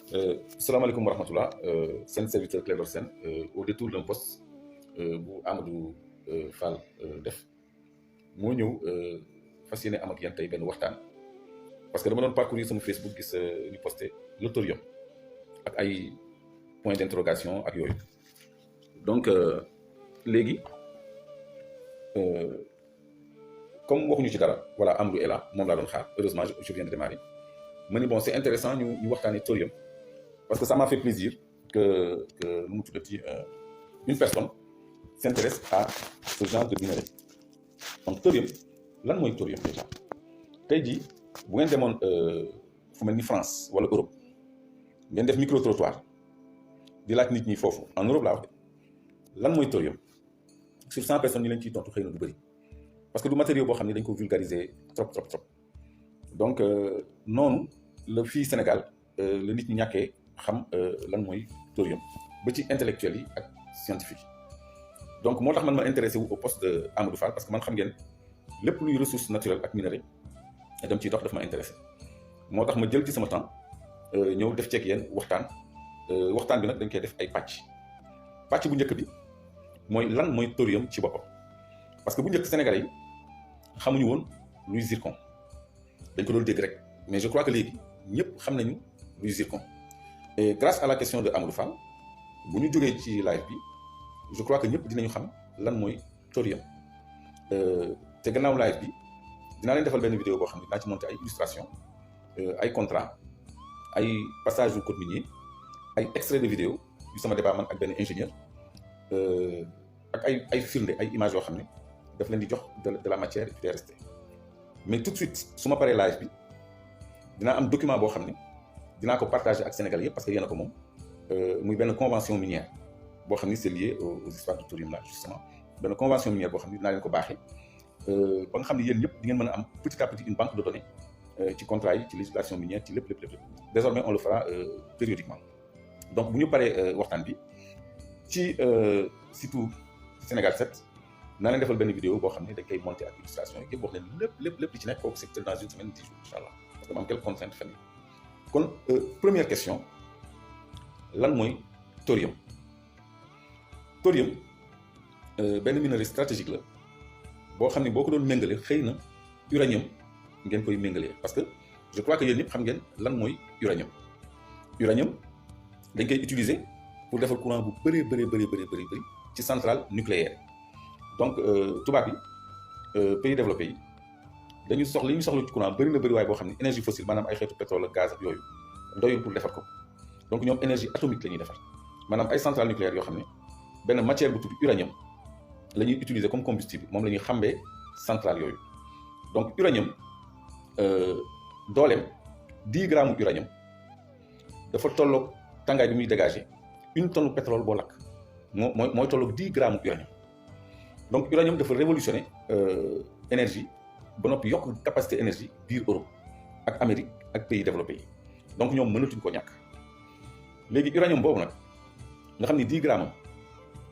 Salaamaaleykum wa rahmatullah seen serviteur Clédor Sène au détour d'un poste bu Amadou Fall def moo ñëw fas yéene am ak yéen tey benn waxtaan parce que dama doon parcourir sama Facebook gis ñu posté le thorium ak ay point d'interrogation ak yooyu donc léegi comme waxuñu ci dara voilà Amadou est là moom laa doon xaar heureusement je viens de démarrer ma ni bon c'est intéressant ñu waxtaanee thorium parce que ça m'a fait plaisir que nu mu tuddati une personne s'intéresse à ce genre de minerai donc thorium lan mooy thorium déjà tey jii bu ngeen demoon fu mel ni France wala Europe ngeen def micro trottoir di laaj nit ñi foofu en Europe laa wax de lan mooy thorium sur 100 personnes ñi leen ciy tontu xëy na du bëri parce que du matériau boo xam ne dañ ko vulgariser trop donc noonu la fii Sénégal la nit ñi ñàkkee xam lan mooy thorium ba ci intellectuel yi ak scientifique yi donc moo tax man ma intéressé wu au poste de Amadou Fall parce que man xam ngeen lépp luy ressource naturelle ak minerai dem ciy dox daf ma intéressé moo tax ma jël ci sama temps ñëw def ceeg yéen waxtaan bi nag dañ koy def ay pàcc bu njëkk bi mooy lan mooy thorium ci boppam parce que bu njëkk Sénégalais yi xamuñu woon luy zircon dañ ko doon dégg rek mais je crois que léegi ñëpp xam nañu luy zircon et grâce à la question de Amadou Fall bu ñu jógee ci live bi je crois que ñëpp dinañu xam lan mooy thorium te gannaaw live bi dinaa leen defal benn vidéo boo xam ne dinaa ci monter ay illustration ay contrat ay passage yu code minier ay extrait de vidéo yu sama débat man ak benn ingénieur ak ay firnde ay images yoo xam ne daf leen di jox de la matière et puis des restés mais tout de suite su ma paree live bi dinaa am document boo xam ne dinaa ko partager ak Sénégal yëpp parce que yéen a ko moom muy benn convention minière boo xam ni c'est lié aux histoires de thorium là justement benn convention minière boo xam ni dinaa leen ko baaxee ba nga xam ne yéen ñëpp di ngeen mën a am petit à petit une banque de données ci contrat yi ci législation minière ci lépp désormais on le fera périodiquement donc bu ñu paree waxtaan bi ci surtout Sénégal 7 naa leen defal benn vidéo boo xam ne dañ koy monter ak illustration yi yëpp wax leen lépp li ci nekk kooku c'est dans une semaine 10 jours incha allah parce que ma am quelques contraintes fan yi kon première question lan mooy thorium benn minerai stratégique la boo xam ne boo ko doon méngale xëy na uranium ngeen koy méngalee parce que je crois que yéen ñëpp xam ngeen lan mooy uranium dañ koy utiliser pour defar courant bu bëri ci centrale nucléaire donc tubaab yi pays développé yi dañu soxla li ñu soxla ci courant bëri waaye boo xam ne énergie fossile maanaam ay xeetu pétrole ak gaz ak yooyu doyul pour defar ko donc ñoom énergie atomique la ñuy defar maanaam ay centrale nucléaire yoo xam ne benn matière bu tudd uranium la ñuy utiliser comme combustible moom la ñuy xambee centrale yooyu donc uranium dooleem 10 grammes uranium dafa tolloog tàngaay bi muy dégager une tonne pétrole boo lakk mooy tolloog 10 grammes uranium donc uranium dafa révolutionner énergie ba noppi yokk capacité énergie biir Europe ak Amérique ak pays développés yi donc ñoom mënatuñ ko ñàkk léegi uranium boobu nag nga xam ni 10 grammes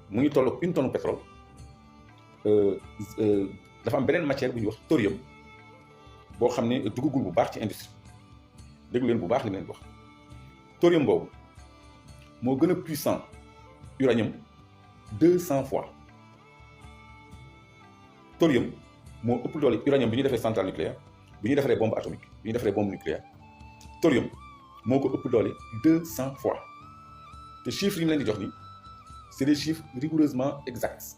mu ngi tolloog une tonne pétrole dafa am beneen matière bu ñuy wax thorium boo xam ne duggagul bu baax ci industrie déglu leen bu baax li leen wax thorium boobu moo gën a puissant uranium 200 fois thorium moo ëpp doole uranium bi ñu defee centrale nucléaire bi ñu defaree bombe atomique bi ñu defaree bombe nucléaire thorium moo ko ëpp doole 200 fois te chiffres yi ñu leen di jox ni c'est des chiffres rigoureusement exacts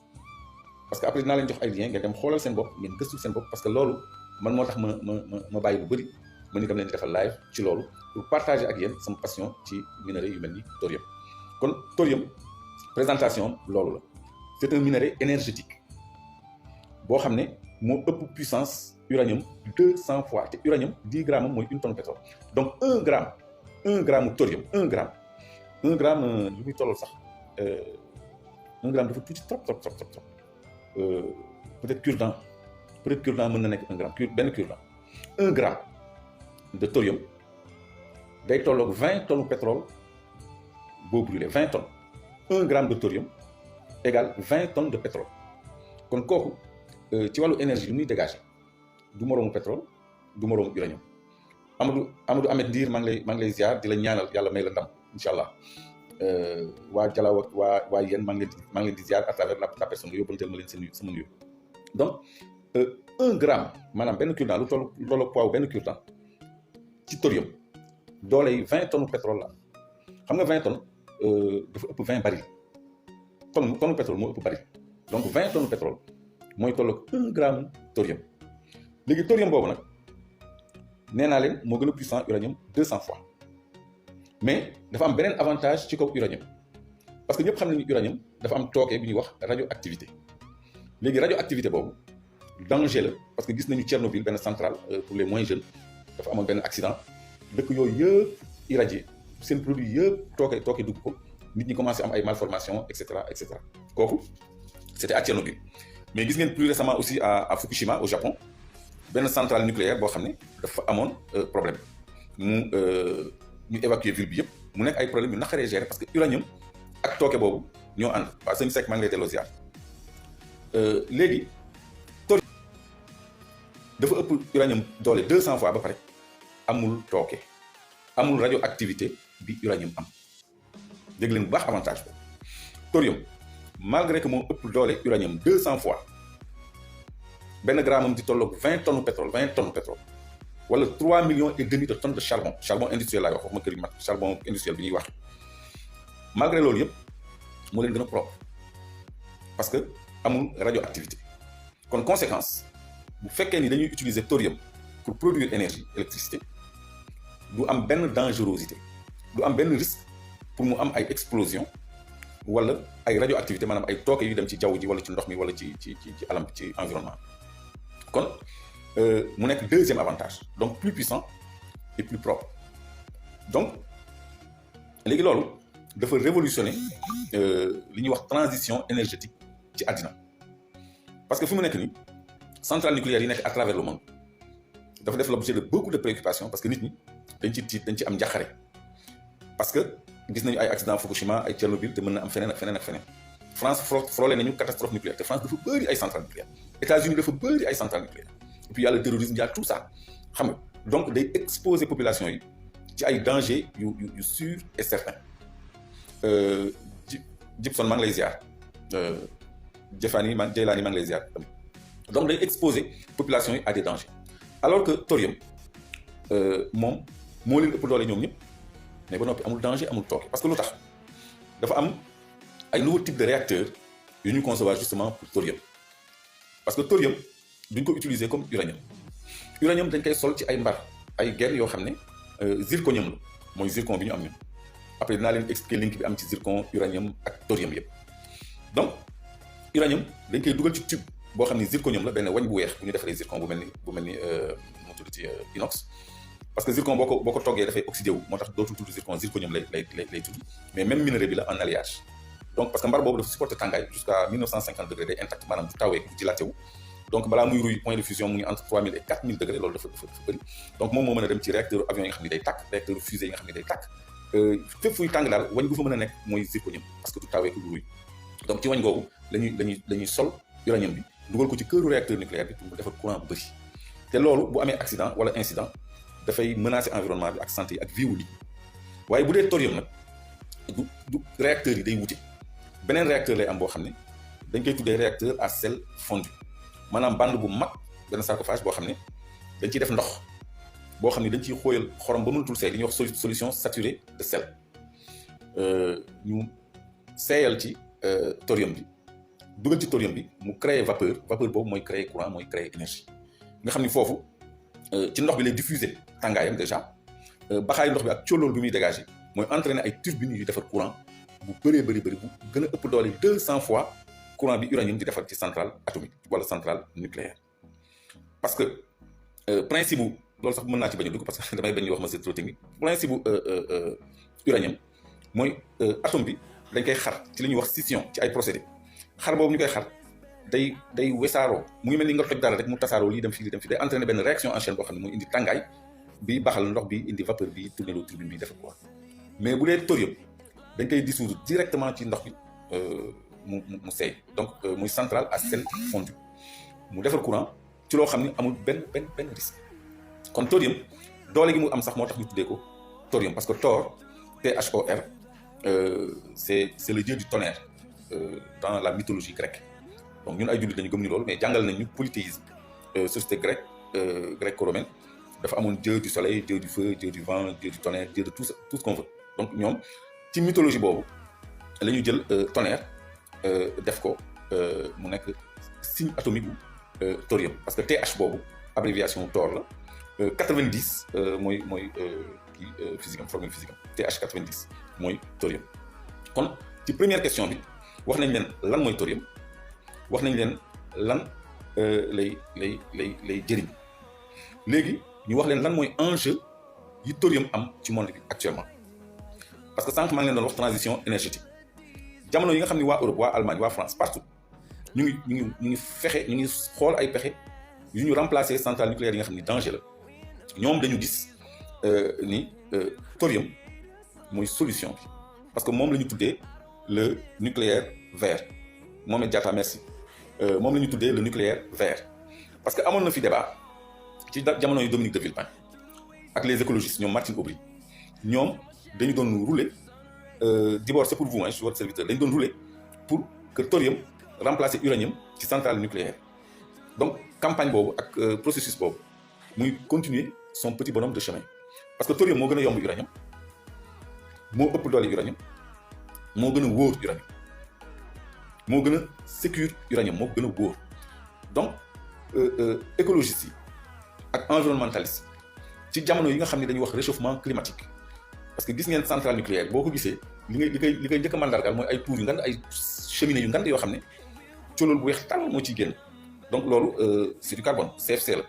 parce que après dinaa leen jox ay liens ngeen dem xoolal seen bopp ngeen gëstu seen bopp parce que loolu man moo tax ma bàyyi bu bëri ma ni dem leen di defal live ci loolu pour partager ak yéen sama passion ci minerai yu mel ni thorium kon thorium présentation loolu la c'est un minerai énergétique boo xam ne moo ëpp puissance uranium 200 fois te uranium 10 grammes mooy une tonne pétrole donc 1 gramme thorium 1 gramme lu muy tollal sax 1 gramme dafa tuuti trop peut-être cure-dent mën na nekk 1 gramme benn cure-dent 1 gramme de thorium day tolloog 20 tonnes pétrole boo brûlé 20 tonnes 1 gramme de thorium égale 20 tonnes de pétrole kon kooku ci wàllu énergie li muy dégager du moroomu pétrole du moroomu uranium Amadou Ahmed Ndir maa ngi lay ziar di la ñaanal yàlla may la ndam incha allah waa Jalaw ak waa yéen maa ngi leen di ziar à travers la personne nga yóbbanteel ma leen seen sama nuyu. Donc 1 gramme maanaam benn cure-dent lu toll poids benn cure-dent ci thorium doole yi 20 tonnes pétrole la xam nga 20 tonnes dafa ëpp 20 baril tonne pétrole moo ëpp baril donc 20 tonnes pétrole mooy toll ak 1 gramme thorium léegi thorium boobu nag nee naa leen moo gën a puissant uranium 200 fois mais dafa am beneen avantage ci kaw uranium parce que ñëpp xam nañu uranium dafa am tooke bi ñuy wax radioactivité léegi radioactivité boobu danger la parce que gis nañu Tchernobyl benn centrale pour les moins jeunes dafa amoon benn accident dëkk yooyu yëpp irradié seen produit yëpp tooke dugg ko nit ñi commencé am ay malformations et cetera kooku c'était à Tchernobyl mais gis ngeen plus récemment aussi à Fukushima au Japon benn centrale nucléaire boo xam ne dafa amoon problème ñu évacuer ville bi yëpp mu nekk ay problème yu naqaree gérer parce que uranium ak tooke boobu ñoo ànd waaw sëñ Seck maa ngi lay delloo ziar léegi thorium dafa ëpp uranium doole 200 fois ba pare amul tooke amul radioactivité bi uranium am dégg leen bu baax avantage boobu thorium malgré que moo ëpp doole uranium 200 fois benn gramme am di tolloog 20 tonnes pétrole wala 3 millions et demi de tonnes de charbon industriel laay wax waxuma kër yi mag charbon industriel bi ñuy wax malgré loolu yëpp moo leen gën a propre parce que amul radioactivité kon conséquence bu fekkee ni dañuy utiliser thorium pour produire énergie électricité du am benn dangerosité du am benn risque pour mu am ay explosion wala ay radioactivité maanaam ay tooke yu dem ci jaww ji wala ci ndox mi wala ci alam ci environnement kon mu nekk deuxième avantage donc plus puissant et plus propre donc léegi loolu dafa révolutionner li ñuy wax transition énergétique ci àddina parce que fi mu nekk nii centrale nucléaire yi nekk à travers le monde dafa def l'objet de beaucoup de préoccupations parce que nit ñi dañ ci tiit dañ ci am njàqare parce que gis nañu ay accident Fukushima ay Tchernobyl te mën na am feneen ak feneen France frôlé nañu catastrophe nucléaire te France dafa bëri ay centrales nucléaires États-Unis dafa bëri ay centrales nucléaires et puis y a le terrorisme y a tout ça xam nga donc day exposer population yi ci ay dangers yu sûr et certain Gibson maa ngi lay ziar Jeylaani maa ngi lay ziar donc day exposer population yi à des dangers alors que thorium moom moo leen ëpp doole ñoom ñëpp mais ba noppi amul danger amul tooke parce que lu tax dafa am ay nouveaux types de réacteurs yu ñu concevoir justement pour thorium parce que thorium duñ ko utiliser comme uranium dañ koy sol ci ay mbar ay guerre yoo xam ne zirconium la mooy zircon bi ñu am ñun après dinaa leen expliquer link bi am ci zircon uranium ak thorium yëpp donc uranium dañ koy dugal ci tube boo xam ne zirconium la benn wañ bu weex bu ñu defaree zircon bu mel ni mu tudd ci inox parce que zircon boo ko toggee dafay oxydé wu moo tax dootul tudd zirconium lay tudd mais même minerai bi la en alliage donc parce que mbar boobu dafa supporter tàngaay jusqu'à 1950 degrés day intact maanaam du tawee du dilaté wu donc balaa muy ruy point de fusion mu ngi entre 3000 et 4000 degrés loolu dafa bëri donc moom moo mën a dem ci réacteur avion yi nga xam ne day tàkk réacteur fusée yi nga xam ne day tàkk fépp fuy tàng daal wañ gu fa mën a nekk mooy zirconium parce que du tawee du ruy donc ci wañ googu lañuy sol uranium bi dugal ko ci këru réacteur nucléaire bi pour mu defar courant bu bëri te loolu bu amee accident wala incident dafay menacer environnement bi ak santé yi ak vie wu nit waaye bu dee thorium nag du réacteurs yi day wute beneen réacteur lay am boo xam ne dañ koy tuddee réacteur à sel fondu maanaam bande bu mag benn sarcophage boo xam ne dañ ciy def ndox boo xam ne dañ ciy xóoyal xorom ba mënatul seey li ñuy wax solution saturée de sel ñu seeyal ci thorium bi dugal ci thorium bi mu créer vapeur boobu mooy créer courant mooy créer énergie nga xam ni foofu ci ndox bi lay diffuser tàngaayam déjà baxaayu ndox bi ak cóolóol bi muy dégager mooy entraîner ay turbines yu defar courant bu bëree bëri bu gën a ëpp doole 200 fois courant bi uranium di defar ci centrale atomique wala centrale nucléaire parce que principe bu loolu sax mën naa ci bañ a dugg parce que damay bañ ñu wax ma c'est trop technique principe bu uranium mooy atome bi dañ koy xar ci li ñuy wax scission ci ay procédés xar boobu ñu koy xar day wesaaroo mu ngi mel ni nga toj dara rek mu tasaaroo lii dem fii day entraîner benn réaction en chaîne boo xam ne mooy indi tàngaay bi baxal ndox bi indi vapeur bi tourner loo turbine bi defar quoi mais bu dee thorium dañ koy dissoudre directement ci ndox bi mu seey donc muy centrale à sel fondu mu defar courant ci loo xam ni amul benn risque kon thorium doole gi mu am sax moo tax ñu tuddee ko thorium parce que Thor Thor c'est le dieu du tonnerre dans la mythologie grecque donc ñun ay jullit dañu gëm ni loolu mais jàngal nañ ñu polythéisme société grecque gréco-romaine dafa amoon dieu du soleil dieu du feu dieu du vent dieu du tonnerre dieu de tout ce qu'on veut donc ñoom ci mythologie boobu la ñu jël tonnerre def ko mu nekk signe atomique bu thorium parce que TH boobu abréviation Thor la 90 mooy physique am formule physique am TH 90 mooy thorium. kon ci première question bi wax nañ leen lan mooy thorium wax nañ leen lan lay jëriñ léegi ñu wax leen lan mooy enjeu yi thorium am ci monde bi actuellement parce que sànq maa ngi leen doon wax transition énergétique jamono yi nga xam ne waa Europe waa Allemagne waa France partout ñu ngi xool ay pexe yu ñu remplacer centrale nucléaire yi nga xam ni danger la ñoom dañu gis ni thorium mooy solution bi parce que moom la ñu tuddee le nucléaire vert Mohamed Diatta merci moom la ñu tuddee le nucléaire vert parce que amoon na fi débat ci jamono yu Dominique de Villepin ak les écologistes ñoom Martine Aubry ñoom dañu doon rouler d'abord c'est pour vous je suis votre serviteur dañu doon rouler pour que thorium remplacer uranium ci centrale nucléaire donc campagne boobu ak processus boobu muy continuer son petit bonhomme de chemin parce que thorium moo gën a yomb uranium moo ëpp doole uranium moo gën a wóor uranium moo gën a sécure uranium moo gën a wóor donc écologistes yi ak environnementalistes ci jamono yi nga xam ne dañuy wax réchauffement climatique parce que gis ngeen centrale nucléaire boo ko gisee li koy njëkk a mandargal mooy ay tours yu ngand ay cheminées yu ngand yoo xam ne colool bu weex tàll moo ciy génn donc loolu c'est du carbone CFC la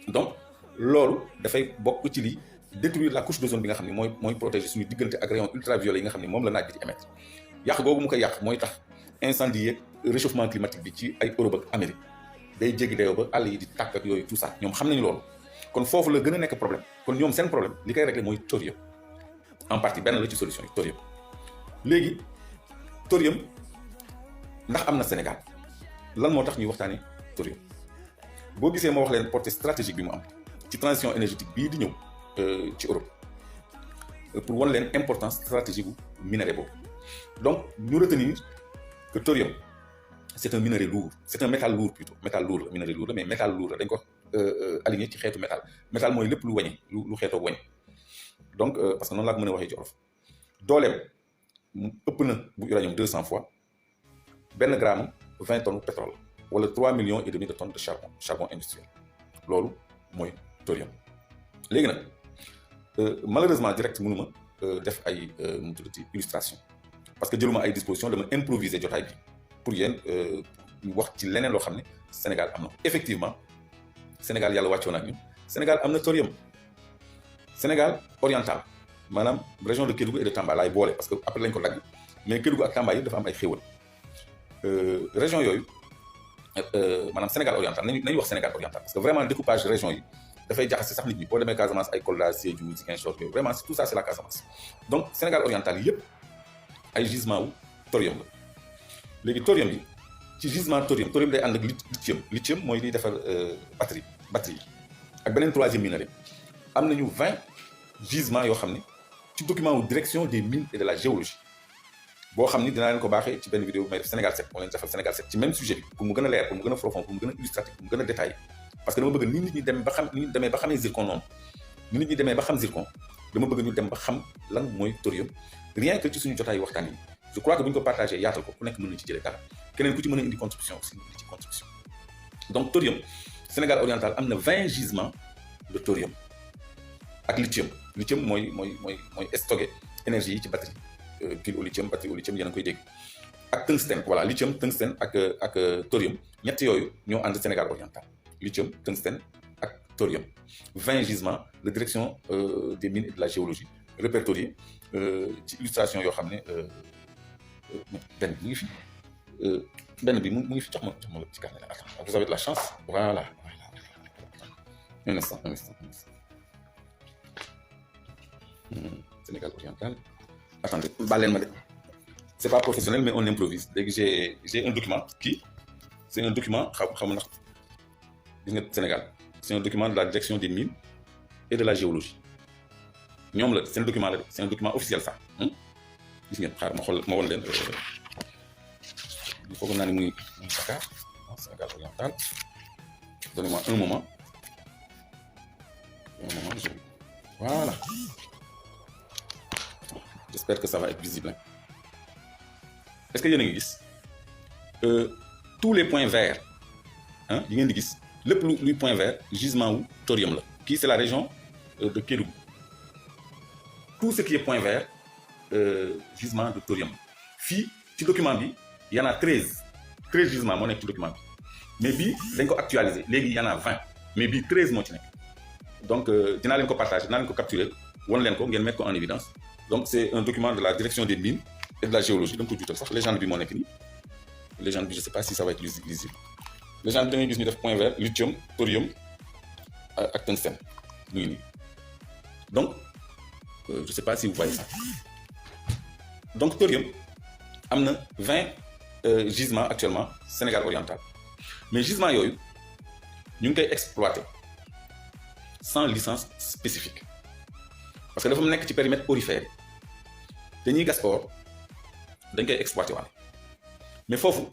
donc loolu dafay bokk ci li détruire la couche d'ozone bi nga xam ne mooy protéger suñu diggante ak rayon ultraviolet yi nga xam ne moom la naaj bi di émettre yàq googu mu koy yàq mooy tax incendie yeeg réchauffement climatique bi ci ay Europe ak Amérique day jéggi dayoo ba àll yi di tàkk ak yooyu tout ça ñoom xam nañu loolu kon foofu la gën a nekk problème kon ñoom seen problème li koy régler mooy thorium en partie benn la ci solution yi thorium léegi thorium ndax am na Sénégal lan moo tax ñuy waxtaanee thorium boo gisee moo wax leen portée stratégique bi mu am ci transition énergétique bii di ñëw ci Europe pour wan leen importance stratégique bu minerai boobu donc ñu retenir que thorium c'est un minerai lourd c'est un métal lourd plutôt métal lourd la minerai lourd la mais métal lourd la dañ ko aligné ci xeetu métal mooy lépp lu wañe lu xeetoo wañ donc parce que noonu laa ko mën a waxee ci olof dooleem ëpp na bu uranium 200 fois benn gramme 20 tonnes de pétrole wala 3,5 millions de tonnes de charbon industriel loolu mooy thorium léegi nag malheureusement direct mënuma def ay mu tuddati illustration parce que jëluma ay dispositions dama improviser jotaay bi pour yéen ñu wax ci leneen loo xam ne Sénégal am na effectivement Sénégal yàlla wàccoon ak ñun Sénégal am na thorium Sénégal oriental maanaam région de Kédougou et de Tamba laay boole parce que après lañ ko dagg mais Kédougou ak Tamba yëpp dafa am ay xéwal région yooyu maanaam Sénégal oriental nañu wax Sénégal oriental parce que vraiment découpage région yi dafay jaxase sax nit ñi boo demee Casamance ay Kolda Sédhiou Ziguinchor yooyu vraiment tout ça c'est la Casamance donc Sénégal oriental yëpp ay gisement wu thorium la léegi thorium bi ci gisement thorium day ànd ak lithium mooy liy defar batterie yi ak beneen troisième minerai am nañu 20 gisements yoo xam ne ci document wu direction des mines et de la géologie boo xam ni dinaa leen ko baaxee ci benn vidéo bu may def Sénégal 7 moo leen defal Sénégal 7 ci même sujet bi pour mu gën a leer pour mu gën a profond pour mu gën a illustratif pour mu gën a détaillé parce que dama bëgg ni nit ñi dem ba xam ni ñu demee ba xamee zircon noonu ni nit ñi demee ba xam zircon dama bëgg ñu dem ba xam lan mooy thorium rien que ci suñu jotaay waxtaan yi je crois que bu ñu ko partagé yaatal ko ku nekk mën na ci jëlee dara keneen ku ci mën a indi contribution aussi indi ci contribution donc thorium Sénégal oriental am na 20 gisements de thorium ak lithium mooy stocké énergie yi ci batterie pile au lithium batterie au lithium yéen a koy dégg ak tungstène voilà lithium tungstène ak thorium ñett yooyu ñoo ànd Sénégal oriental lithium tungstène ak thorium 20 gisements de direction des mines et de la géologie répertoriés ci illustration yoo xam ne benn mu ngi fi benn bi mu ngi fi jox ma la ci carnet la attends vous avez de la chance voilà un instant Sénégal oriental attendez baal leen ma de c'est pas professionnel mais on improvise léegi j'ai un document c'est un document xam ndax gis nga Sénégal c'est un document de la direction des mines et de la géologie ñoom la seen document la de c'est un document officiel ça gis ngeen xaar ma xool ma won leen foog naa ni muy Dakar Sénégal oriental donnez-moi un moment voilà j'espère que ça va être visible hein. Est-ce que yéen a ngi gis tous les points verts ah yi ngeen di gis lépp luy point vert gisement wu thorium la kii c'est la région de Kédougou tout ce qui est point vert gisement de thorium fii ci document bi y en a 13 gisements moo nekk ci document bi mais bii dañ ko actualiser léegi y en a 20 mais bii 13 moo ci nekk donc dinaa leen ko partager dinaa leen ko capturer won leen ko ngeen mettre ko en évidence donc c'est un document de la direction des mines et de la géologie da nga ko juutal sax légende bi moo nekk nii légende bi je sais pas si ça va être lisible légende bi da ngay gis ñu def point vert lithium thorium ak tungstène mu ngi nii donc je sais pas si vous voyez ça donc thorium am na 20 gisements actuellement Sénégal oriental mais gisements yooyu ñu ngi koy exploiter sans licence spécifique parce que dafa nekk ci périmètre aurifère dañuy gas or dañ koy exploiter waale mais foofu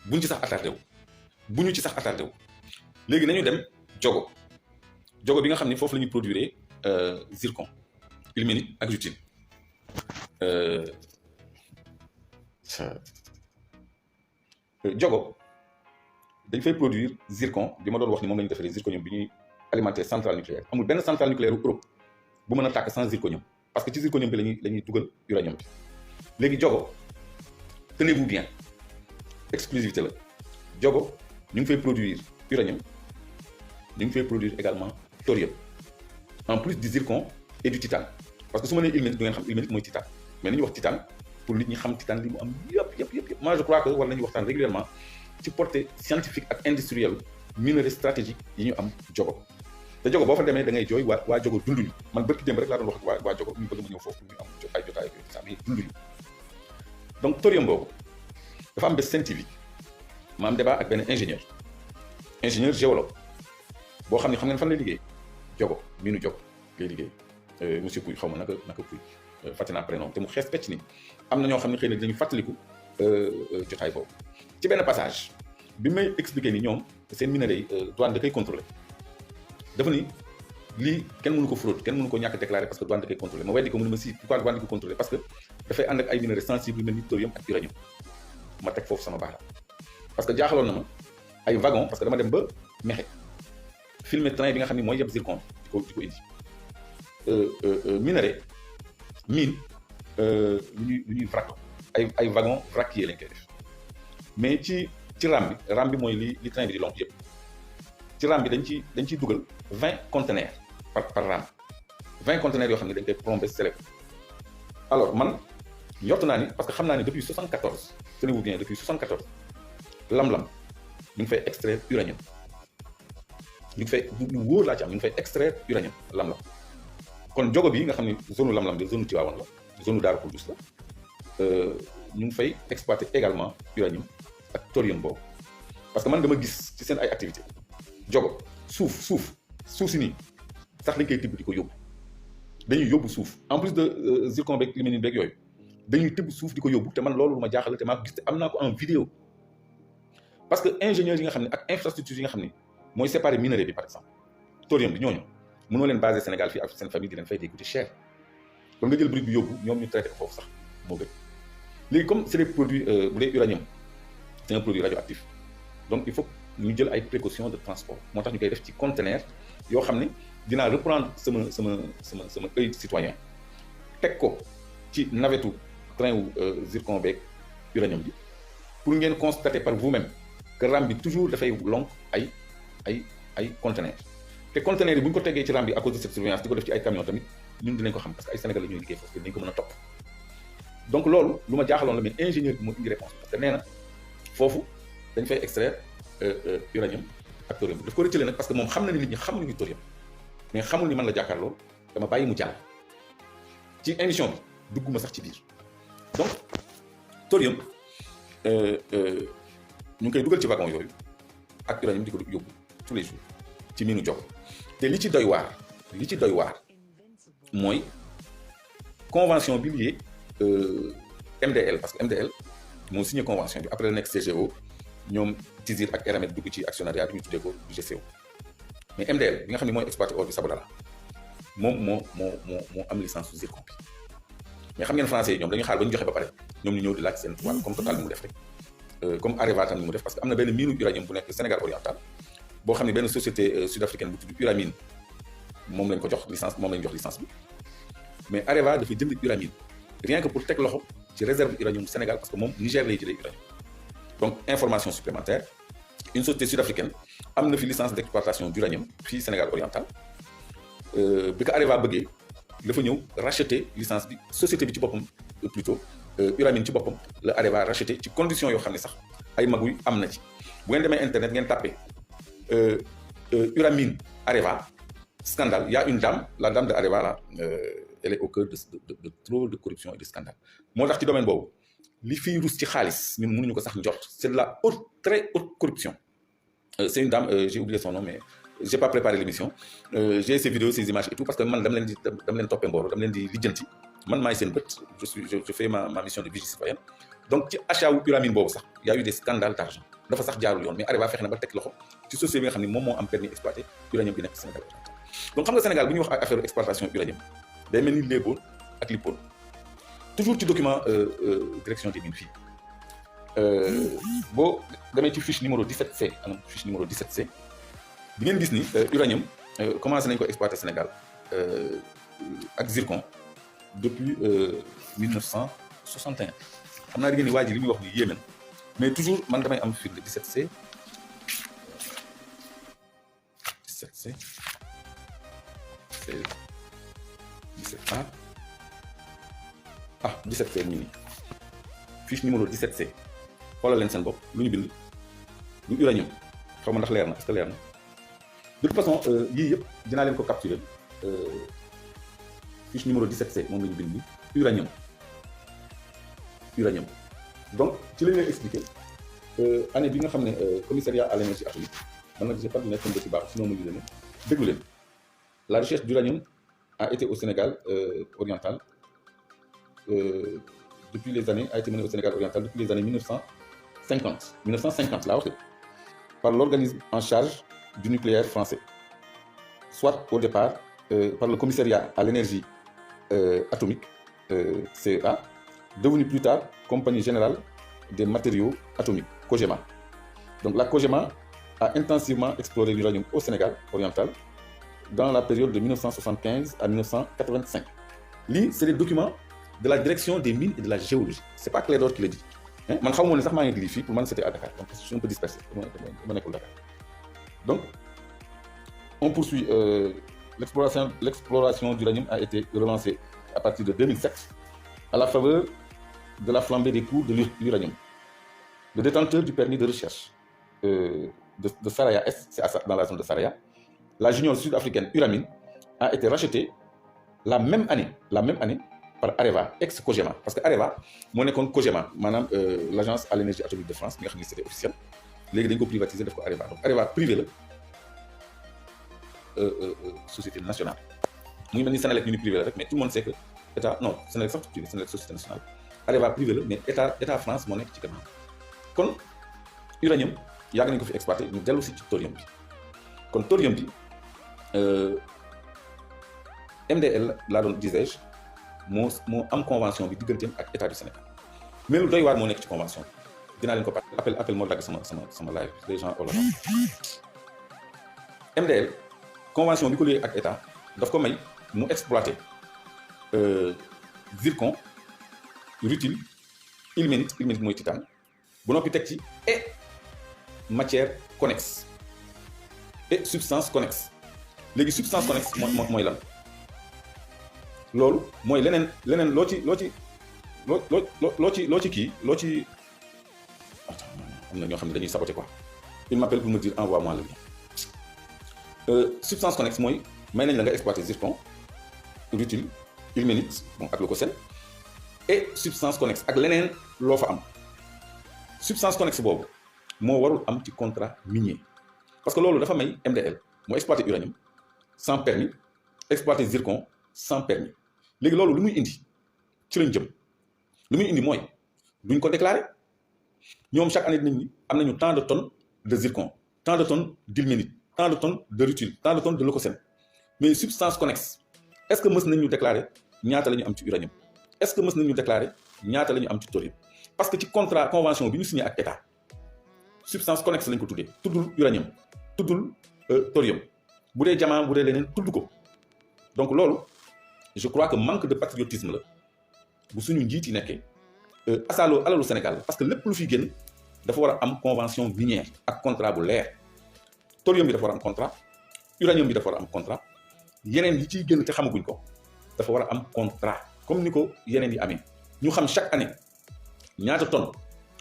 buñ ci sax attardé wu léegi nañu dem jogo bi nga xam ni foofu la ñuy produire zircon ilménite ak rutile jogo dañ fay produire zircon bi ma doon wax ni moom la ñu defaree zirconium bi ñuy alimenter centrale nucléaire amul benn centrale nucléaire u Europe bu mën a tàkk sans zirconium parce que ci zirconium bi la ñuy dugal uranium bi léegi jogo tenez-vous bien exclusivité la jogo ñu ngi fay produire uranium ñu ngi fay produire également thorium en plus du zircon et du titane parce que su ma nee ilménite du ngeen xam ilménite mooy titane mais ni ñuy wax titane pour nit ñi xam titane li mu am yëpp moi je crois que war nañu waxtaan régulièrement ci portée scientifique ak industrielle minerai stratégique yi ñu am jogo te jogo boo fa demee da ngay jooy waa jogo dunduñu man bërki démb rek laa doon wax waa jogo ñu bëgg ma ñëw foofu ñu am ay jotaay yooyu sax mais dunduñu donc thorium boobu dafa am bés Sen TV ma am débat ak benn ingénieur géologue boo xam ne xam ngeen fan lay liggéey jogo miinu jogo lay liggéey monsieur Pouy xaw ma naka Pouy fàtte naa prénom te mu xees pecc ni am na ñoo xam ne xëy na dinañu fàttaliku jotaay boobu ci benn passage bi may expliquer ni ñoom seen minerais yi douane da koy contrôler dafa ni lii kenn mënu ko fraude kenn mënu ko ñàkk déclarer parce que douane da koy contrôler ma weddi ko mu ne ma si pourquoi douane di ko contrôler parce que dafay ànd ak ay minerais sensibles yu mel ni thorium ak uranium ma teg foofu sama baaraam parce que jaaxaloon na ma ay wagon parce que dama dem ba Mexe filmer train bi nga xam ne mooy yeb zircon di ko indi minerais mine lu ñuy vrac ay wagon vraquier lañ koy def mais ci ram bi mooy li train bi di lonk yëpp ci ram bi dañ ciy dugal 20 conteneurs par ram 20 conteneurs yoo xam ne dañ koy plombé scellé ko alors man njort naa ni parce que xam naa ni depuis 74 tenez-vous bien depuis 74 lam-lam ñu ngi fay extraire uranium ñu ngi fay lu wóor laa ci am ñu ngi fay extraire uranium lam-lam kon jogo bi nga xam ne zone lam-lam de zone Tivaouane la zone Darou Khoudoss la ñu ngi fay exploiter également uranium ak thorium boobu parce que man dama gis ci seen ay activités jogo suuf si nii sax dañ koy tibb di ko yóbbu dañuy yóbbu suuf en plus de zircon beeg ilménite beeg yooyu dañuy tibb suuf di ko yóbbu te man loolu lu ma jaaxal te maa ko gis te am naa ko en vidéo parce que ingénieurs yi nga xam ne ak infrastructures yi nga xam ne mooy séparer minerai bi par exemple thorium bi ñooñu mënoo leen basé Sénégal fii ak seen famille di leen fay day coûter cher kon nga jël brut bi yóbbu ñoom ñu traité ko foofu sax moo gën léegi comme c'est des produits bu dee uranium c'est un produit radioactif donc il faut ñu jël ay précautions de transport moo tax ñu koy def ci conteneur yoo xam ne dinaa reprendre sama œil citoyen teg ko ci navettu train wu zircon beeg uranium bi pour ngeen constater par vous-même que ram bi toujours dafay lonk ay conteneurs te conteneurs yi bu ñu ko teggee ci ram bi à cause de cette surveillance di ko def ci ay camions tamit ñun dinañ ko xam parce que ay Sénégalais ñooy liggéey foofu dinañ ko mën a topp donc loolu lu ma jaaxaloon la mais ingénieur bi moo indi réponse parce que nee na foofu dañ fay extraire uranium ak thorium daf ko rëccale nag parce que moom xam na ni nit ñi xamuñu thorium mais xamul ni man la jàkkaarloo dama bàyyi mu jàll ci émission bi dugguma sax ci biir donc thorium ñu ngi koy dugal ci wagon yooyu ak uranium di ko yóbbu tous les jours ci miinu jox te li ci doy waar li ci doy waar mooy convention bi lié MDL parce que MDL moo signé convention bi après la nekk CGO ñoom Tizir ak Eramet dugg ci actionnariat bi ñu tuddee ko GCO mais MDL bi nga xam ne mooy exploité or bi Sabodala moom moo am licence su zircon bi mais xam ngeen français yi ñoom dañu xaar ba ñu joxe ba pare ñoom ñu ñëw di laaj seen wàll comme Total ni mu def rek comme Areva tam ni mu def parce que am na benn miinu uranium bu nekk Sénégal oriental boo xam ne benn société sud-africaine bu tudd Uramine moom lañ ko jox licence moom lañ jox licence bi mais Areva dafa jënd Uramine rien que pour teg loxo ci réserve uranium Sénégal parce que moom Niger lay jëlee uranium donc information supplémentaire une société sud-africaine am na fi licence d'exploitation d'uranium fii Sénégal oriental bi ko Areva bëggee dafa ñëw racheter licence bi société bi ci boppam plutôt Uramine ci boppam la Areva racheter ci conditions yoo xam ne sax ay maguy am na ci bu ngeen demee internet ngeen tapé Uramine Areva scandale, il y a une dame, la dame de Areva là, elle est au cœur de trop de corruption et de scandale. Moi, dans ce domaine, les filles russes qui khalis, c'est de la haute, très haute corruption. C'est une dame, j'ai oublié son nom, mais j'ai pas préparé l'émission. J'ai ces vidéos, ces images et tout, parce que moi, je fais ma mission de vigie citoyenne. Donc, ci achat wu Uramine boobu sax y a eu des scandales d'argent. Dafa sax jaarul yoon, mais Areva fexe na ba teg loxo ci société bi nga xam ne moom moo am permis exploité uranium bi nekk Sénégal. Donc xam nga Sénégal bu ñuy wax affaire exploitation uranium day mel ni léeboon ak lippoon toujours ci document direction des mines fii boo demee ci fiche numéro 17C anam fiche numéro 17C di ngeen gis ni uranium commencé nañ ko exploiter Sénégal ak zircon depuis 1961 xam naa di ngeen ni waa ji li muy wax ni yéeme na mais toujours man damay am firnde 17C 17C 17A ah 17C ñu nii fiche numéro 17C xoolal leen seen bopp lu ñu bind lu uranium xaw ma ndax leer na est-ce que leer na de toute façon yii yëpp dinaa leen ko capturer fiche numéro 17C moom la ñu bind ni uranium donc ci la ñu leen expliquer année bi nga xam ne commissariat à l'énergie atomique man nag j'ai pas du nekk ci baax sinon mu ngi leen déglu leen. La recherche d'uranium a été au Sénégal oriental depuis les années, a été menée au Sénégal oriental depuis les années 1950 là, par l'organisme en charge du nucléaire français, soit au départ par le commissariat à l'énergie atomique, CEA, devenu plus tard Compagnie Générale des Matériaux Atomiques, COGEMA. Donc la COGEMA a intensivement exploré l'uranium au Sénégal oriental dans la période de 1975 à 1985. Lii, c'est les documents de la direction des mines et de la géologie. C'est pas Clédor qui le dit. Man xaw ma ne sax maa ngi lii fii pour man c'était à Dakar donc je suis un peu dispersé dama nekkul Dakar. Donc on poursuit l'exploration d'uranium a été relancée à partir de 2007 à la faveur de la flambée des cours de l'uranium. Le détenteur du permis de recherche de Saraya Est, c'est dans la zone de Saraya, la junior sud-africaine Uramine a été rachetée la même année par Areva, ex-Cogema. Parce que Areva, moo nekkoon Cogema, maanaam l'agence à l'énergie atomique de France, bi nga xam ne c'était officiel. Léegi dañ ko privatiser def ko Areva. Donc Areva privé la société nationale. mu ngi mel ni Sénélec ñu ni privé la rek mais tout le monde sait que état non Sénélec sax privé Sénélec société nationale. Areva privé la mais état France moo nekk ci gannaaw. kon uranium yàgg nañ ko fi exploité ñu dellu si ci thorium bi kon thorium bi MDL laa doon disais moo am convention bi digganteem ak état du Sénégal mais lu doy waar moo nekk ci convention bi dinaa leen ko appel moo dagg sama live les gens au MDL convention bi ko lié ak état daf ko may mu exploité zircon rutile ilménite mooy titane bu noppi teg ci et matière connexe et substance connexe léegi substance connexe mooy lan loolu mooy leneen loo ci kii loo ci am na ñoo xam ne dañuy saboter quoi il m'appelle pour me dire envoie-moi le lien substance connexe mooy may nañ la nga exploiter zircon rutile ilménite bon ak le sel et substance connexe ak leneen loo fa am substance connexe boobu moo warul am ci contrat minier parce que loolu dafa may MDL moo exploiter uranium sans permis exploiter zircon sans permis léegi loolu lu muy indi ci lañ jëm lu muy indi mooy duñ ko déclarer ñoom chaque année nit ñi am nañu tant de tonnes de zircon tant de tonnes d'ilménite tant de tonnes de rutile tant de tonnes de leucocène mais substance connexe est-ce que mës nañu déclarer ñaata la ñu am ci uranium est-ce que mës nañu déclarer ñaata la ñu am ci thorium parce que ci contrat convention bi ñu signé ak état substance connexe lañ ko tuddee tuddul uranium tuddul thorium bu dee diamant bu dee leneen tudd ko donc loolu je crois que manque de patriotisme la bu suñu njiit yi nekkee asaaloo alalu Sénégal parce que lépp lu fi génn dafa war a am convention minière ak contrat bu leer thorium bi dafa war a am contrat uranium bi dafa war a am contrat yeneen yi ciy génn te xamaguñ ko dafa war a am contrat comme ni ko yeneen yi amee ñu xam chaque année ñaata tonnes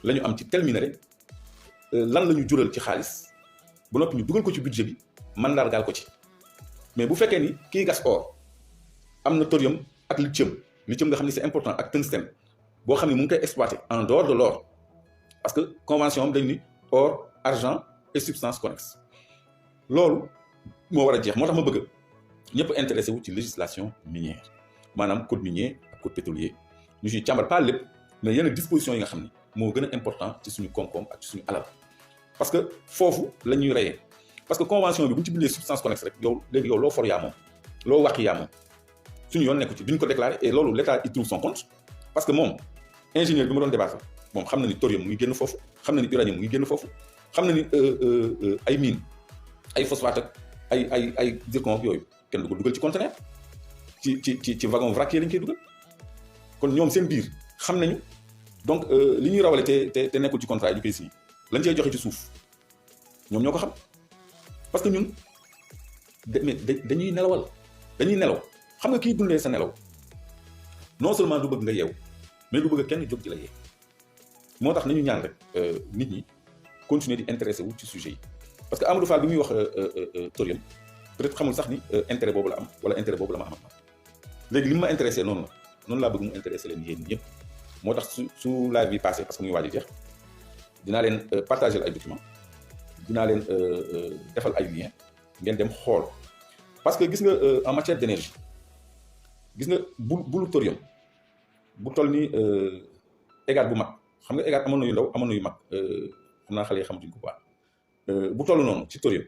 la ñu am ci tel minerai lan la ñu jural ci xaalis ba noppi ñu dugal ko ci budget bi mandargaal ko ci mais bu fekkee ni kii gas or am na thorium ak lithium nga xam ne c'est important ak tungstène boo xam ne mu ngi koy exploiter en dehors de l'or parce que convention am dañ ni or argent et substance connexe loolu moo war a jeex moo tax ma bëgg ñëpp intéressé wu ci législation minière maanaam code minier ak code pétrolier ñu ciy càmbar pas lépp mais yenn dispositions yi nga xam ne moo gën a important ci suñu koom-koom ak ci suñu alal parce que foofu la ñuy reyee parce que convention bi bu ñu ci bindee substance connexe rek yow léegi yow loo for yaa moom loo wàq yaa moom suñu yoon nekku ci duñ ko déclarer et loolu l'état il trouve son compte parce que moom ingénieur bi ma doon débattre moom xam na ni thorium mu ngi génn foofu xam na ni uranium mu ngi génn foofu xam na ni ay mine ay phosphate ak ay zircon yooyu kenn du ko dugal ci conteneur ci wagon vrac yi lañ koy dugal kon ñoom seen biir xam nañu donc li ñuy rawale te nekkul ci contrat yi ñu koy signé lañ cey joxe ci suuf ñoom ñoo ko xam parce que ñun dañuy nelaw xam nga kii dundee sa nelaw non seulement du bëgg nga yeew mais du bëgg kenn jóg ci la yee moo tax nañu ñaan rek nit ñi continuer di intéressé wu ci sujet yi parce que Amadou Fall bi muy wax thorium peut-être xamul sax ni intérêt boobu la am wala intérêt boobu la ma am léegi li ma intéressé noonu laa bëgg mu intéressé leen yéen ñëpp moo tax su live bi passé parce que muy waaj a jeex dinaa leen partager ay documents dinaa leen defal ay liens ngeen dem xool parce que gis nga en matière d'énergie gis nga bulu thorium bu toll ni égal bu mag xam nga égal amoon na yu ndaw amoon na yu mag xam naa xale yi xamatuñ ko quoi bu toll noonu ci thorium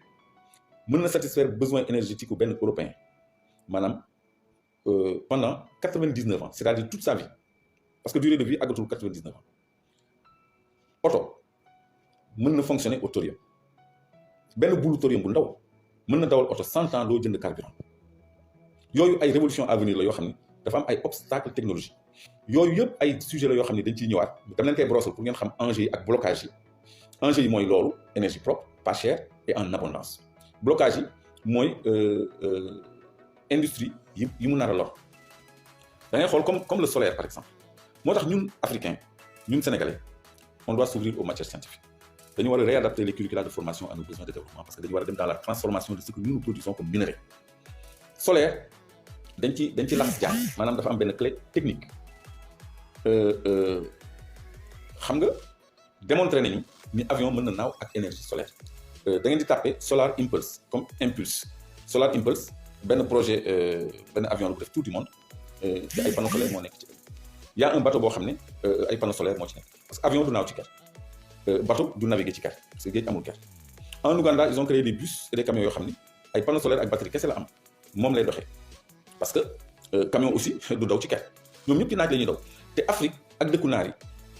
mën na satisfaire besoin énergétique u benn européen maanaam pendant 99 ans c'est-à-dire toute sa vie parce que durée de vie àggatul 99 ans oto mën na fonctionner au thorium benn bulu thorium bu ndaw mën na dawal oto 100 ans loo jënd carburant yooyu ay révolution à venir la yoo xam ne dafa am ay obstacles technologiques yooyu yëpp ay sujet la yoo xam ne dañ ciy ñëwaat dama leen koy brosser pour ngeen xam enjeux yi ak blocage yi enjeux yi mooy loolu énergie propre pas chère et en abondance blocage yi mooy industrie yi mu nar a lor da ngay xool comme le solaire par exemple moo tax ñun africains ñun sénégalais on doit s'ouvrir aux matières scientifiques dañu war a réadapter les curricula de formation à nos besoins de développement parce que dañu war a dem dans la transformation de ce que nous produisons comme minerai solaire dañ ci lax jaan maanaam dafa am benn clé technique xam nga démontré nañu ni avion mën na naaw ak énergie solaire da ngeen di tapé Solar Impulse comme impulse Solar Impulse benn projet benn avion la bu def tour du monde te ay panneaux solaires moo nekk ci y a un bateau boo xam ne ay panneaux solaires moo ci nekk parce que avion du naaw ci ker bateau du naviguer ci ker parce que géej amul ker en Ouganda ils ont créé des bus et des camions yoo xam ne ay panneaux solaires ak batterie kese la am moom lay doxee parce que camion aussi du daw ci ker ñoom ñëpp ci naaj la ñuy daw te Afrique ak dëkku naar yi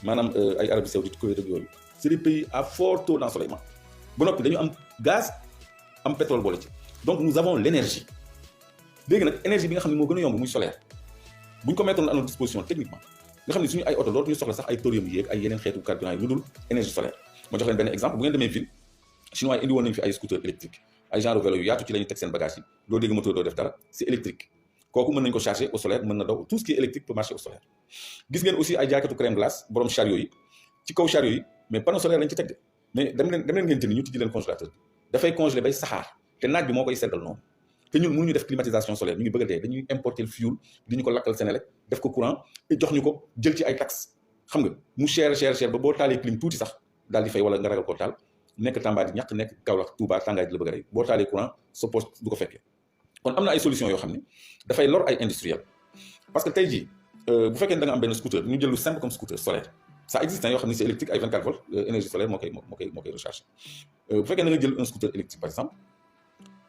maanaam ay Arabie Saoudite Koweït ak yooyu c'est des pays à fort taux d'ensoleillement ba noppi dañu am gaz am pétrole boole ci donc nous avons l'énergie léegi nag énergie bi nga xam ne moo gën a yomb muy solaire bu ñu ko mettoon à notre disposition techniquement nga xam ne suñu ay oto dootuñu soxla sax ay thorium yéeg ay yeneen xeetu carburant yi lu dul énergie solaire ma jox leen benn exemple bu ngeen demee ville chinois yi indi woon nañu fi ay scooter électrique ay genre vélo yu yaatu ci la ñu teg seen bagage yi doo dégg moteur doo def dara c'est électrique kooku mën nañu ko charger au solaire mën na daw tout ce qui est électrique peut marcher au solaire gis ngeen aussi ay jaaykatu crème glace borom chariot yi ci kaw chariot yi mais panneau solaire lañ ci teg de mais dem leen ngeen jënd ñu tijji leen congélateur bi dafay congeler bay saxaar te naaj bi moo koy seddal noonu te ñun mënuñu def climatisation solaire ñu ngi bëgg a dee dañuy importer le fuel di ñu ko lakkal Senelec def ko courant et jox ñu ko jël ci ay taxes xam nga mu cher ba boo taalee clim tuuti sax daal di fay wala nga ragal koo taal nekk Tamba di ñàkk nekk Kaolack Touba tàngaay di la bëgg a rey boo taalee courant sa poche du ko fekkee kon am na ay solutions yoo xam ne dafay lor ay industriels parce que tey jii bu fekkee ne da nga am benn scooter ñu jël lu simple comme scooter solaire ça existe yoo xam ne c'est électrique ay 24 volts énergie solaire moo koy recharger bu fekkee da nga jël un scooter électrique par exemple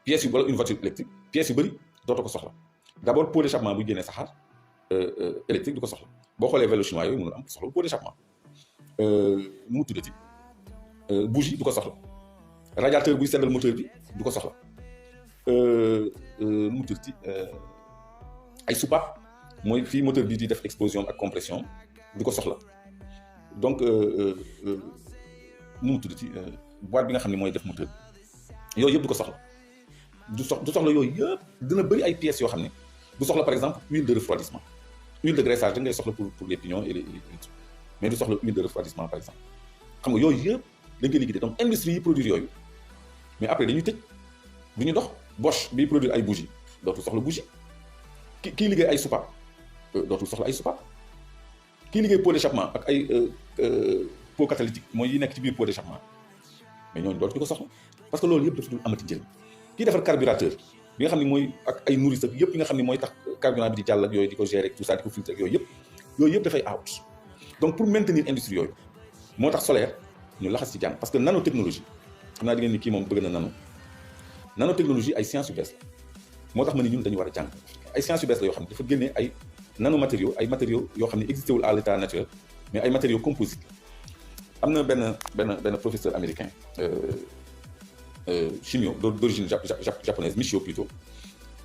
pièces yu wala une voiture électrique pièces yu bëri dootoo ko soxla d'abord pot d'échappement buy génnee saxaar électrique du ko soxla boo xoolee vélo chinois yooyu mënul am soxla pot d'échappement nu mu tuddati bougie du ko soxla radiateur buy seddal moteur bi du ko soxla nu mu tuddati ay soupape mooy fii moteur bi di def explosion ak compression du ko soxla donc nu mu tuddati boîte bi nga xam ne mooy def moteur bi yooyu yëpp du ko soxla du soxla yooyu yëpp dina bëri ay pièces yoo xam ne du soxla par exemple huile de refroidissement huile de graissage da ngay soxla pour les pignons et les trucs mais du soxla huile de refroidissement par exemple xam nga yooyu yëpp dañ koy liquider donc industrie yi produire yooyu mais après dañuy tëj du ñu dox Bosch biy produire ay bougie dootul soxla bougie kii liggéey ay soupape dootul soxla ay soupape kii liggéey pot d'échappement ak ay pot catalytique mooy yi nekk ci biir pot d'échappement mais ñooñu dootuñu ko soxla parce que loolu yëpp dafa dul amati njëriñ kii defar carburateur bi nga xam ne mooy ak ay nourrice ak yëpp yi nga xam ne mooy tax carburant bi di jàll ak yooyu di ko gérer tout ça di ko filtrer ak yooyu yëpp dafay out donc pour maintenir industrie yooyu moo tax solaire ñu laxas ci jàng parce que nanotechnologie xam naa di ngeen ni kii moom bëgg na nanotechnologie ay sciences yu bees la moo tax ma ne ñun dañu war a jàng ay sciences yu bees la yoo xam ne dafa génnee ay nanomatériaux ay matériaux yoo xam ne existé wul à l'état naturel mais ay matériaux composites am na benn professeur américain chimio d'origine japonaise Michio plutôt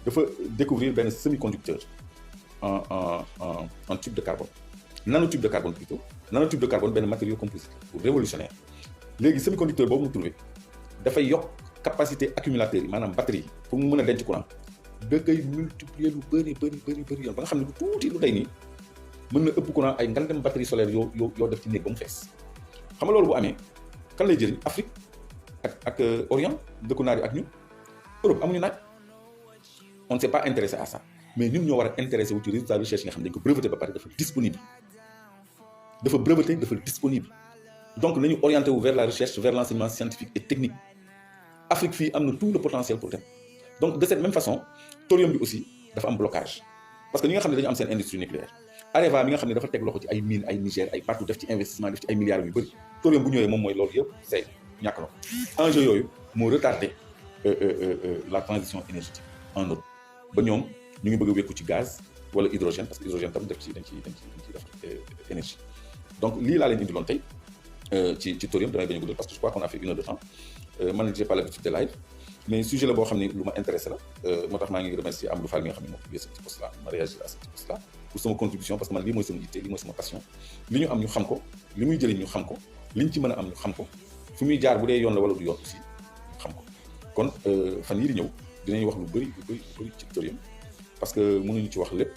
dafa découvrir benn semi-conducteur en tube de carbone nanotube de carbone plutôt nanotube de carbone benn matériau composite pour révolutionnaire léegi semi-conducteur boobu mu trouvé dafay yokk capacité accumulateur yi maanaam batterie yi pour mu mën a denc courant da koy multiplier lu bëri yoon ba nga xam ne lu tuuti lu day nii mën na ëpp courant ay ngandem batterie solaire yoo def ci néeg ba mu fees xam nga loolu bu amee kan lay jëriñ Afrique ak Orient dëkku naar yi ak ñun Europe amuñu naaj on ne s'est pas intéressé à ça mais ñun ñoo war a intéressé wu ci résultat recherche yi nga xam ne dañ ko breveté ba pare dafa disponible donc nañu orienté wu vers la recherche vers l'enseignement scientifique et technique Afrique fii am na tout le potentiel pour dem donc de cette même façon thorium bi aussi dafa am blocage parce que ñi nga xam ne dañu am seen industrie nucléaire Areva mi nga xam ne dafa teg loxo ci ay mines ay Niger ay partout def ci investissement def ci ay milliards yu bëri thorium bu ñëwee moom mooy loolu yëpp c'est ñàkk na enjeu yooyu moo retardé la transition énergétique en Europe ba ñoom ñu ngi bëgg a wékku ci gaz wala hydrogène parce que hydrogène tam dañ ciy def énergie donc lii laa leen indiloon tey ci thorium damay bañ a guddal parce que je crois qu'on a fait 1 heure de temps man j'ai pas l'habitude de live mais sujet la boo xam ne lu ma intéressé la moo tax maa ngi remercier Amadou Fall mi nga xam ne moo publié ce petit post là ma réagir à ce petit post là pour sama contribution parce que man lii mooy sama yitte lii mooy sama passion li ñu am ñu xam ko li muy jëriñ ñu xam ko liñ ci mën a am ñu xam ko fu muy jaar bu dee yoon la wala du yoon aussi ñu xam ko kon fan yii di ñëw dinañ wax lu bëri ci thorium parce que mënuñu ci wax lépp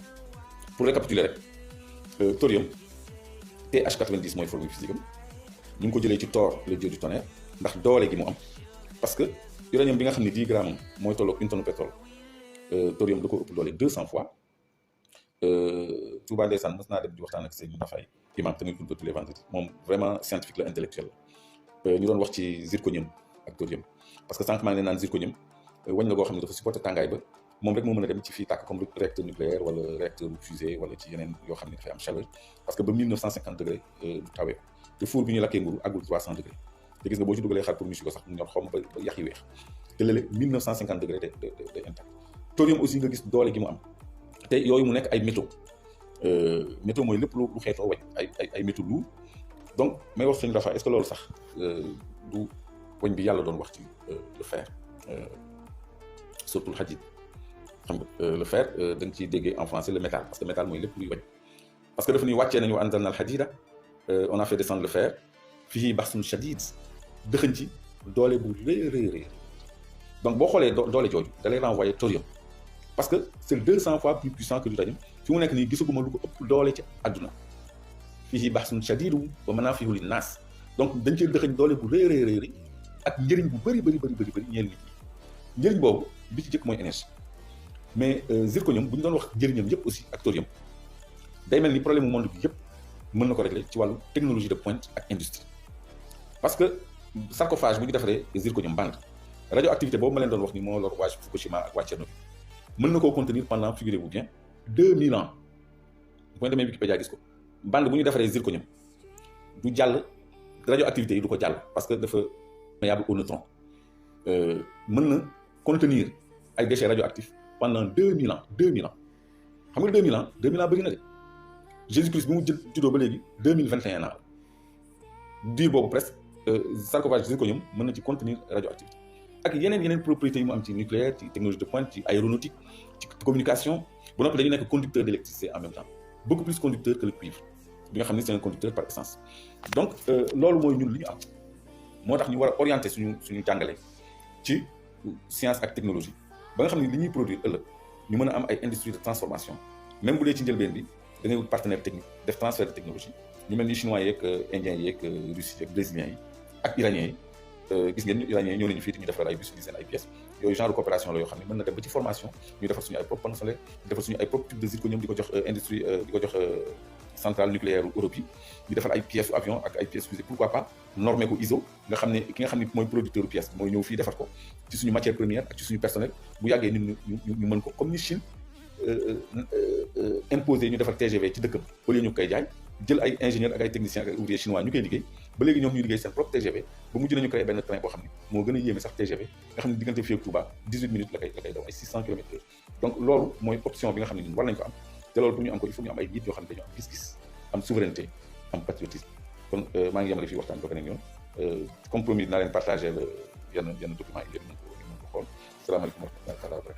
pour récapituler rek thorium TH90 mooy formule physique am ñu ngi ko jëlee ci Thor le dieu du tonnerre ndax doole gi mu am parce que uranium bi nga xam ne 10 grammes mooy tolloog une tonne pétrole thorium da ko ëpp doole 200 fois Touba ndeysaan mës naa dem di waxtaan ak sëñ Ndafay imam tamit tous les vendredis moom vraiment scientifique la intellectuel la ñu doon wax ci zirconium ak thorium parce que sànq maa ngi leen naan zirconium wañ la goo xam ne dafa supporter tàngaay ba moom rek moo mën a dem ci fii tàkk comme réacteur nucléaire wala réacteur fusée wala ci yeneen yoo xam ne dafay am chaleur parce que ba 1950 degré du tawee te four bi ñu lakkee mburu àggul 300 degré te gis nga boo ci dugalee xar pour michu ko sax mu ñor xom ba yax yi weex te léeg-léeg 1950 degré day intact thorium aussi nga gis doole gi mu am te yooyu mu nekk ay métaux métaux mooy lépp lu xeetoo wañ ay métaux lourds donc may wax suñu dafa est-ce que loolu sax du wañ bi yàlla doon wax ci le fer surtout le hadid xam nga le fer da nga ciy déggee en français le métal parce que métal mooy lépp luy wañ parce que dafa ni wàccee nañu wa anzalna al hadida on a fait descendre le fer fii ba'sun shadid dëxëñ ci doole bu rëy donc boo xoolee doole jooju da lay renvoyer thorium parce que c'est 200 fois plus puissant que l'uranium fi mu nekk nii gisaguma lu ko ëpp doole ci àdduna fii ba'sun shadidun wa manaafi'u linnaas donc dañ cee dëxëñ doole bu rëy ak njëriñ bu bëri ñeel nit ñi njëriñ boobu bi ci jëkk mooy énergie mais zirconium bu ñu doon wax njëriñam yëpp aussi ak thorium day mel ni problème mu monde bi yëpp mën na ko régler ci wàllu technologie de pointe ak industrie parce que sarcophage bu ñu defaree zirconium band radioactivité boobu ma leen doon wax ni moo lor waa Fukushima ak waa Tchernobyl mën na koo contenir pendant, figurez-vous bien, 2000 ans. bu ngeen demee Wikipédia gis ko bande bu ñu defaree zirconium du jàll radioactivité yi du ko jàll parce que dafa perméable au neutron mën na contenir ay déchets radioactifs pendant 2000 ans 2000 ans xam nga 2000 ans 2000 ans bëri na de Jésus-Christ bi mu juddoo ba léegi 2021 ans diir boobu presque sarcophage zirconium mën na ci contenir radioactivité ak yeneen propriétés yi mu am ci nucléaire ci technologie de pointe ci aéronautique ci communication ba noppi dañu nekk conducteur d'électricité en même temps beaucoup plus conducteur que le cuivre bi nga xam ne c'est un conducteur par essence donc loolu mooy ñun li ñu am moo tax ñu war a orienter suñu jàngale ci science ak technologie ba nga xam ne li ñuy produire ëllëg ñu mën a am ay industrie de transformation même bu dee ci njëlbeen bi da ngay wut partenaire technique def transfert de technologie ñu mel ni chinois yeeg indiens yeeg russes yeeg brésiliens yi ak iraniens yi gis ngeen iraniens yi ñëw nañu fii di ñu defal ay bus di seen ay pièces yooyu genre coopération la yoo xam ne mën na dem ba ci formation ñu defar suñu ay propres panneaux solaires defar suñu ay propres tubes de zirconium di ko jox industrie di ko jox centrale nucléaire Europe yi ñu defar ay pièces avion ak ay pièces fusées pourquoi pas normer ko ISO nga xam ne ki nga xam ne mooy producteur pièce mooy ñëw fii defar ko ci suñu matière première ak ci suñu personnel bu yàggee ñun ñu mën ko comme ni Chine imposé ñu defar TGV ci dëkkam au lieu ñu koy jaay jël ay ingénieurs ak ay techniciens ak ay ouvriers chinois ñu koy liggéey ba léegi ñoom ñu liggéey seen propre TGV ba mujj nañu créé benn train boo xam ne moo gën a yéeme sax TGV nga xam ne diggante fii ak Touba 18 minutes la koy daw ay 600 km/h donc loolu mooy option bi nga xam ne ñun war nañ ko am te loolu pour ñu am ko il faut ñu am ay njiit yoo xam ne dañoo am gis-gis am souveraineté am patriotisme kon maa ngi yemale fii waxtaan ba beneen yoon compromis dinaa leen partagé yenn documents yi ngeen mën ko xool salaamaaleykum wa rahmatulah.